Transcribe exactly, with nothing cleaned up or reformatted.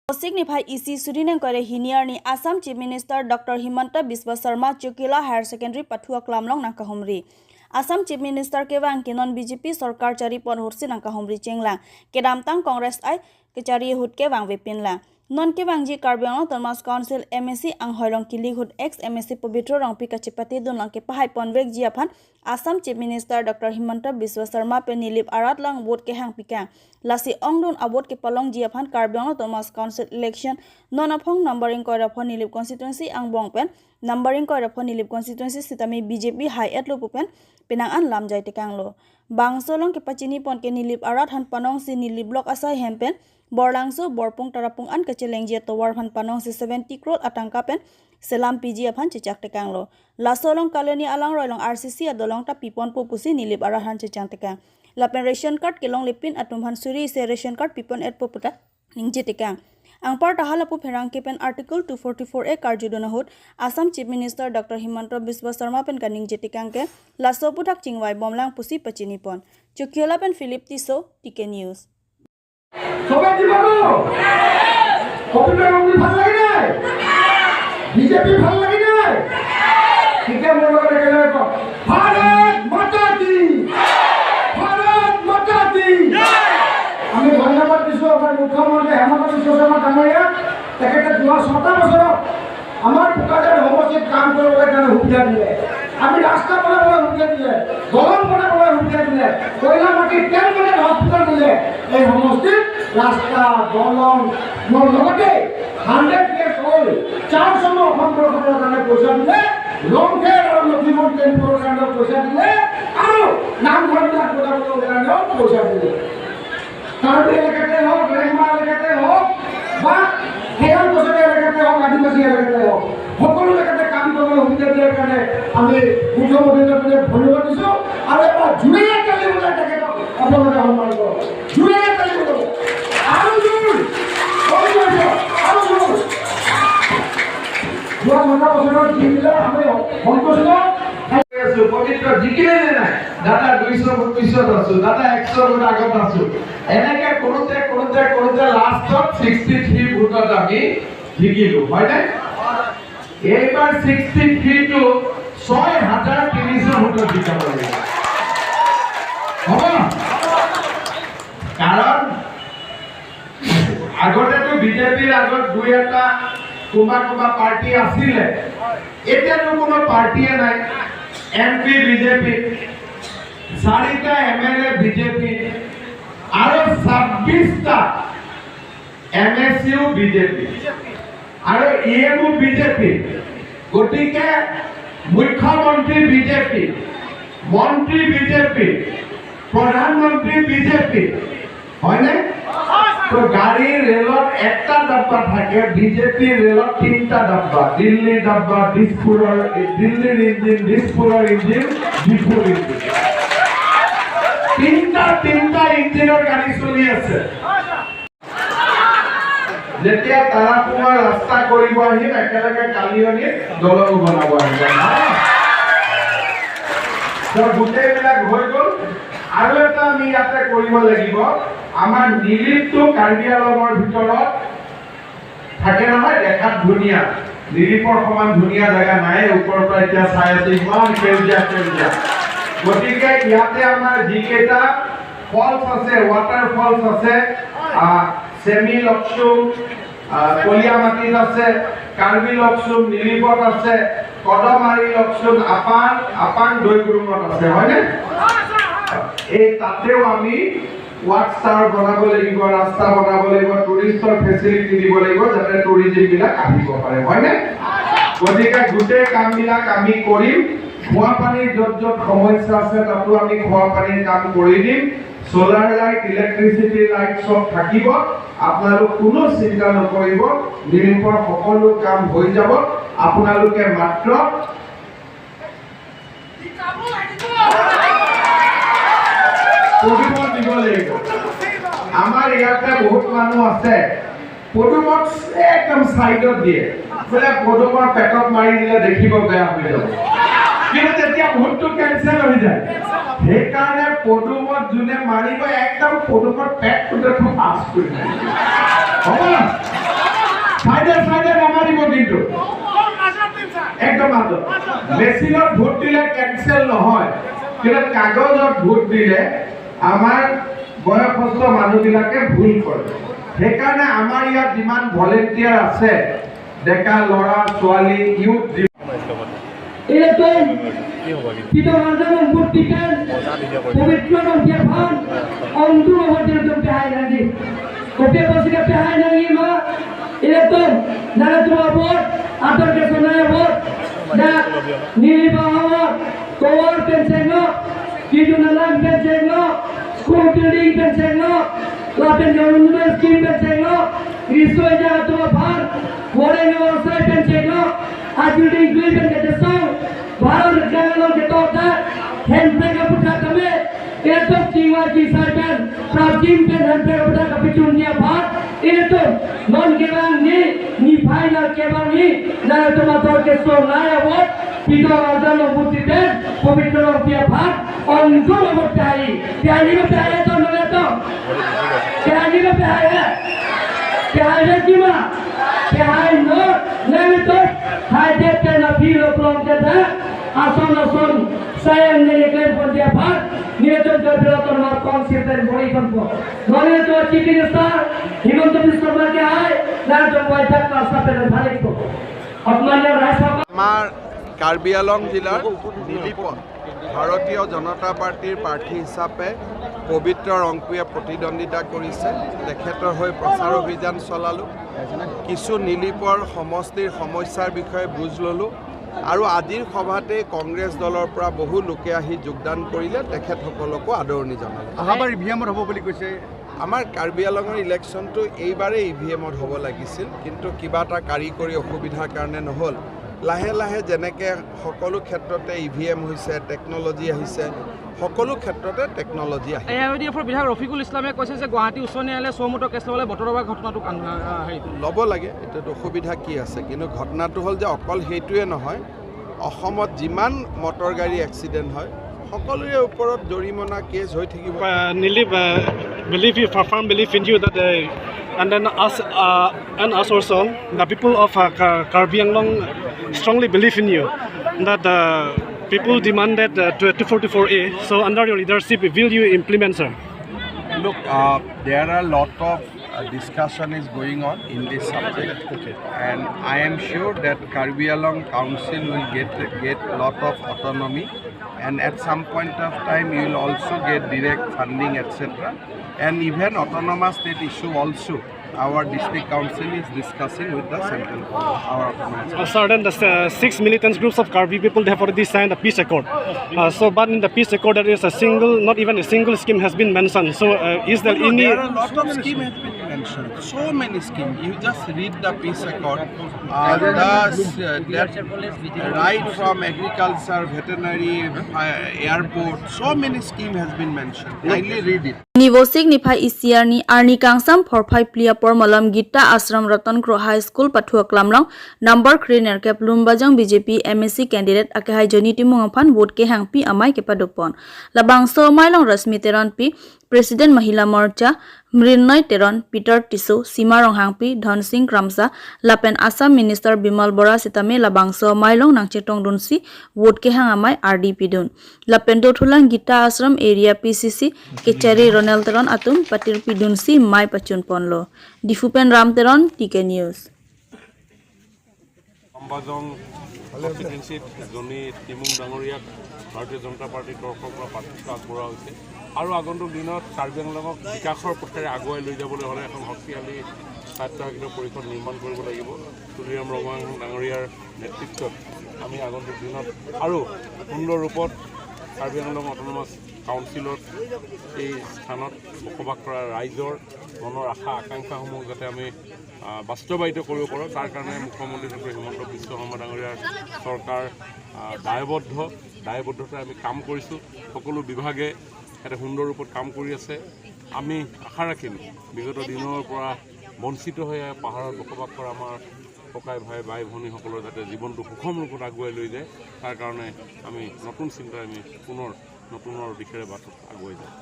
Kosik niphai isi suri ingkoi ra hini arni Assam Chief Minister Doctor Himanta Biswa Sarma Chokihola Higher Secondary pathu aklam along nangkahumri. Assam Chief Minister kevang ke non B J P sorkar charipon ahutsi nangkahumri chenglang. Kedamtang Congress ai kachari ahut kevang vepinlang. Non kevangji Karbi Anglong Autonomous Council M A C anghoi along kilik ahut ex M A C Pobitro Rongpi kachepatedun along kepahai ponvekji aphan Assam Chief Minister Doctor Himanta Biswa Sarma pen Nilip arat along vote kehang pikang. Lasi ongdung avote kepalongji aphan Karbi Anglong Autonomous Council election non aphong number ingkoi ra pho Nilip constituency angbong pen number ingkoi ra pho Nilip constituency sitame B J P hai-etlo pu pen penang an lamjai tekanglo. Bangso along kepachinipon ke Nilip arat aphan panongsi Nilip block asai hem pen Borlangso, Borpung, Tarapung an kachelengji atovar aphan panongsi seventy crore atangka pen selam piji aphan chechak tekanglo. Laso along Kaloni alangroi along R C C adolong ta piponpo pusi Nilip arat aphan chechang tekang. Lapen ration card kelongle pin atum aphan suri isi ration card pipon-etpo puta ningje tekang. Anparta halapu pherangke pen Article two forty-four A karjudun ahut Assam Chief Minister Doctor Himanta Biswa Sarma pen kaningje tekang ke laso aphuthak chingvai bomlang pusi pachinipon. Chokihola pen Philip Tisso, T K News. সবে দিব তো? পবিত্ৰ ৰংবী ভাল লাগে নাই? বিজেপি ভাল লাগে নাই? তেতিয়া মোৰ লগত একেলগে কওক, ভাৰত মাতা কি? ভাৰত মাতা কি? আমি ধন্যবাদ দিছো আমাৰ মুখ্যমন্ত্ৰী হিমন্ত বিশ্ব শৰ্মা ডাঙৰীয়া। তেখেতে যোৱা ছটা বছৰত আমাৰ বোকাজান সমষ্টিত কাম কৰিবলৈ কাৰণে সুবিধা দিলে, আমি ৰাস্তা বনাবলৈ সুবিধা দিলে, দলং বনাবলৈ সুবিধা দিলে, কয়লা মাটিৰ তেল বনাই হস্পিটেল দিলে। এই সমষ্টিত ৰাস্তা, দলং, মোৰ লগতে হাণ্ড্ৰেড ইয়াৰ্ছ অল্ড চাৰ্চসমূহ অসম চৰকাৰৰ কাৰণে পইচা দিলে, লংকেৰ আৰু লখিমপুৰ টেম্পলৰ কাৰণে পইচা দিলে, আৰু নামঘৰবিলাক বনাবলৈ কাৰণেও পইচা দিলে। কাৰ্বি এলেকাতে হওক, ৰেংমা এলেকাতে হওক, বা খেয়াল কছাৰী এলেকাতে হওক, আদিবাসী এলেকাতে হওক, সকলো এলেকাতে কাম কৰিবলৈ সুবিধা দিয়াৰ কাৰণে আমি মুখ্যমন্ত্ৰীগৰাকীলৈ ধন্যবাদ দিছো। আৰু এবাৰ জোৰে তালি বজাই তেখেতক আপোনালোকে সন্মান কৰক। জোৰে তালি বজাব। আৰু জোৰ। আৰু জোৰ। আৰু জোৰ। যোৱা নটা বছৰৰ যিবিলাক আমি সন্তুষ্ট আছো, পবিত্ৰ জিকিলে নে নাই? দাদা দুইশ ভোট পিছত আছো, দাদা একশ ভোট আগত আছো। এনেকে কৰোঁতে কৰোঁতে কৰোঁতে লাষ্টত ছিক্সটি থ্ৰী ভোটত আমি জিকিলো, হয়নে? এইবাৰ ছিক্সটি থ্ৰীটো ছয় হাজাৰ তিনিশ ভোটত জিকাব লাগিব। হ'ব? কাৰণ আগতেতো বিজেপিৰ আগত দুই এটা কোনোবা কোনোবা পাৰ্টি আছিলে, এতিয়াতো কোনো পাৰ্টিয়ে নাই। এম পি বিজেপি, চাৰিটা এম এল এ বিজেপি, আৰু ছাব্বিছটা এম এ চিও বিজেপি, আৰু ই এমো বিজেপি। গতিকে মুখ্যমন্ত্ৰী বিজেপি, মন্ত্ৰী বিজেপি, প্ৰধানমন্ত্ৰী বিজেপি, হয়নে? তো গাড়ী ৰেলত এটা ডাব্বা থাকে, বিজেপি ৰেলত তিনিটা ডাব্বা, দিল্লী ডাব্বা, দিছপুৰৰ, দিল্লীৰ ইঞ্জিন, দিছপুৰৰ ইঞ্জিন, ডিফুৰ ইঞ্জিন। তিনিটা, তিনিটা ইঞ্জিনৰ গাড়ী চলি আছে। যেতিয়া তাৰাপুঙৰ ৰাস্তা কৰিব আহিম, একেলগে কালিয়নিত দলং বনাব আহিব। তো গোটেইবিলাক হৈ গ'ল। আৰু এটা আমি ইয়াতে কৰিব লাগিব। আমাৰ নিলিপটো কাৰ্বি আংলঙৰ ভিতৰত থাকে নহয়, দেখাত ধুনীয়া। নিলিপৰ সমান ধুনীয়া জেগা নাই। ওপৰৰ পৰা এতিয়া চাই আছে, ইমান সেউজীয়া সেউজীয়া। গতিকে ইয়াতে আমাৰ যিকেইটা ফলছ আছে, ৱাটাৰ ফলছ আছে, আহ, চেমি লকচুং, আহ, কলীয়ামাটিত আছে, কাৰ্বি লকচুং, নিলিপত আছে, কদমাৰী লকচুং, আপাং, আপাং দৈগুৰুঙত আছে, হয়নে? এই তাতেও আমি ৱাটছ টাৱাৰ বনাব লাগিব, ৰাস্তা বনাব লাগিব, টুৰিষ্টৰ ফেচিলিটি দিব লাগিব, যাতে টুৰিজিম বিলাক আহিব পাৰে, হয়নে? গতিকে গোটেই কামবিলাক আমি কৰিম। খোৱা পানীৰ য'ত য'ত সমস্যা আছে, তাতো আমি খোৱা পানীৰ কাম কৰি দিম। চ'লাৰ লাইট, ইলেক্ট্ৰিচিটি লাইট চব থাকিব। আপোনালোক কোনো চিন্তা নকৰিব, নিলিপৰ সকলো কাম হৈ যাব। আপোনালোকে মাত্ৰ পদুমত দিব লাগিব। আমাৰ ইয়াতে বহুত মানুহ আছে, পদুমত একদম চাইডত দিয়ে, বোলে পদুমৰ পেটত মাৰি দিলে দেখিব বেয়া হৈ যাব, কিন্তু তেতিয়া ভোটটো কেঞ্চেল হৈ যায়। সেইকাৰণে পদুমত যোনে মাৰিব, একদম পদুমৰ পেটটোতে খুব পাছ কৰি মাৰিব। হ'ব? চাইডে চাইডে নামাৰিব কিন্তু। একদম মাজত। মেচিনত ভোট দিলে কেঞ্চেল নহয়, কিন্তু কাগজত ভোট দিলে আমাৰ বয়সস্থ মানুহবিলাকে ভুল কৰে। সেইকাৰণে আমাৰ ইয়াত যিমান ভলেণ্টিয়াৰ আছে, ডেকা ল'ৰা ছোৱালী, youth, Ilitum, pito marjan ong putikan, pabitra ong piaphan, ong tu ong putikan tum pehai nangji. Kopi apa sih pehai nangji ma? Ilitum, nara tu abot, atur ke sana abot, na neli bahawa, tovar pen chenglo, kidun alam pen chenglo, school building pen chenglo, lapen government scheme pen chenglo, riso eja atum aphan, wareng awarsai pen chenglo, ajuding dui pen kachesong, Bharat Rajya along ketok ta, hemprek aputhak kami, ketok chingwa chingsai pen, prapjin pen hemprek aputhak kapachunji aphan, ilitum, non kevang ni, niphai nangkevang ni, nangtum atur ke sonai abot, pito marjan ong putikan, pabitra ong piaphan, ong tu abot pehai, pehai ni pehai to, nole to. Pehai ni pehai he. Pehai he kima? Pehai no, nelitum, hai det pen aphi lo plong det ha. Ason ason, sayang neli klem pon dia phan, nelitum ke Karbi Anglong Autonomous Council pen bori pon po. Nelitum Chief Minister, Himanta Biswa Sarma ke hai, nangtum pai tak tak sa pen balik po. Apmanya rasa আমাৰ কাৰ্বি আংলং জিলাৰ নিলিপত ভাৰতীয় জনতা পাৰ্টীৰ প্ৰাৰ্থী হিচাপে পবিত্ৰ ৰংপুৱে প্ৰতিদ্বন্দ্বিতা কৰিছে। তেখেতৰ হৈ প্ৰচাৰ অভিযান চলালোঁ। কিছু নিলিপৰ সমষ্টিৰ সমস্যাৰ বিষয়ে বুজ ল'লোঁ আৰু আজিৰ সভাতে কংগ্ৰেছ দলৰ পৰা বহু লোকে আহি যোগদান কৰিলে। তেখেতসকলকো আদৰণি জনালোঁ। অহাবাৰ ই ভি এমত হ'ব বুলি কৈছে। আমাৰ কাৰ্বি আংলঙৰ ইলেকশ্যনটো এইবাৰেই ই ভি এমত হ'ব লাগিছিল, কিন্তু কিবা এটা কাৰিকৰী অসুবিধাৰ কাৰণে নহ'ল। লাহে লাহে যেনেকে সকলো ক্ষেত্ৰতে ই ভি এম হৈছে, টেকন'লজি আহিছে, সকলো ক্ষেত্ৰতে টেকন'লজি আহিব। এ আই ইউ ডি এফৰ বিধায়ক ৰফিকুল ইছলামে কৈছে যে গুৱাহাটী উচ্চ ন্যায়ালয়ে চৌ মটৰ কেছ ল'বলৈ বতৰ দবাৰ ঘটনাটো কান-, আ, আ, হেৰি। ল'ব লাগে, এইটোত অসুবিধা কি আছে? কিন্তু ঘটনাটো হ'ল যে অকল সেইটোৱে নহয়, অসমত যিমান মটৰ গাড়ী এক্সিডেণ্ট হয়, সকলোৰে ওপৰত জৰিমনা কেছ হৈ থাকিব। Uh, Nilip, uh, believe you, firm belief in you that, uh, and then us, uh, and us also, the people of, uh, Ka-, Karbi Anglong strongly believe in you, that, uh, people demanded, uh, to two forty-four A. So under your leadership, will you implement, sir? Look, uh, there are a lot of uh, discussion is going on in this subject. Okay. And I am sure that Karbi Anglong Council will get, get lot of autonomy, and at some point of time you will also get direct funding, et cetera. And even autonomous state issue also, our district council is discussing with the central government, our autonomous. Uh, sir, then the, uh, six militant groups of Karbi people, they have already signed a peace accord. Uh, so, but in the peace accord, there is a single, not even a single scheme has been mentioned. So, uh, is there No, no, any there are a lot of scheme has been mentioned. So many schemes. You just read the peace accord. Uh, the, uh, that right from agriculture, veterinary, uh, airport. So many scheme has been mentioned. Kindly read it. Nivosik niphai isi arni, arni kangsam phorphai phli apor malom Gita Ashram Ratan Kro High School pathu aklam along number kre nerkep Lumbajong B J P M A C candidate akehai Johnny Timung aphan vote kehangpi amei kepadopon. Labangso amei along Rashmi Teronpi, President Mahila Morcha, Mrinnoy Teron, Peter Tisso, Sima Ronghangpi, Dhonsing Kramsa, lapen Assam Minister Bimal Bora sitame labangso amei along nangchetongdunsi vote kehang amei ardi pidun. Lapen dothulang Gita Ashram Area P C C Kechari Ronel Teron atum patirpidunsi mei pachunponlo. Diphu pen Ram Teron, T K News. আম্বাজং কনষ্টিটুৱেঞ্চিত জনি টিমুং ডাঙৰীয়াক ভাৰতীয় জনতা পাৰ্টীৰ তৰফৰ পৰা প্ৰাৰ্থিত্ব আগবঢ়োৱা হৈছে আৰু আগন্তুক দিনত কাৰ্বি আংলঙক বিকাশৰ পথেৰে আগুৱাই লৈ যাবলৈ হ'লে এখন শক্তিশালী স্বায়ত্তশাসিত পৰিষদ নিৰ্মাণ কৰিব লাগিব। তুলিৰাম ৰংহাং ডাঙৰীয়াৰ নেতৃত্বত আমি আগন্তুক দিনত আৰু সুন্দৰ ৰূপত কাৰ্বি আংলং অট'নমাছ কাউন্সিলত এই স্থানত বসবাস কৰা ৰাইজৰ মনৰ আশা আকাংক্ষাসমূহ যাতে আমি, আহ, বাস্তৱায়িত কৰিব পাৰোঁ, তাৰ কাৰণে মুখ্যমন্ত্ৰী ডক্টৰ হিমন্ত বিশ্ব শৰ্মা ডাঙৰীয়াৰ চৰকাৰ, আহ, দায়বদ্ধ। দায়বদ্ধতাৰে আমি কাম কৰিছোঁ। সকলো বিভাগে ইয়াতে সুন্দৰ ৰূপত কাম কৰি আছে। আমি আশা ৰাখিম বিগত দিনৰ পৰা বঞ্চিত হৈ পাহাৰত বসবাস কৰা আমাৰ ককাই ভাই, বাই ভনীসকলৰ যাতে জীৱনটো সুষম ৰূপত আগুৱাই লৈ যায়, তাৰ কাৰণে আমি নতুন চিন্তাৰে আমি পুনৰ নতুনৰ দিশেৰে বাটত আগুৱাই যাম।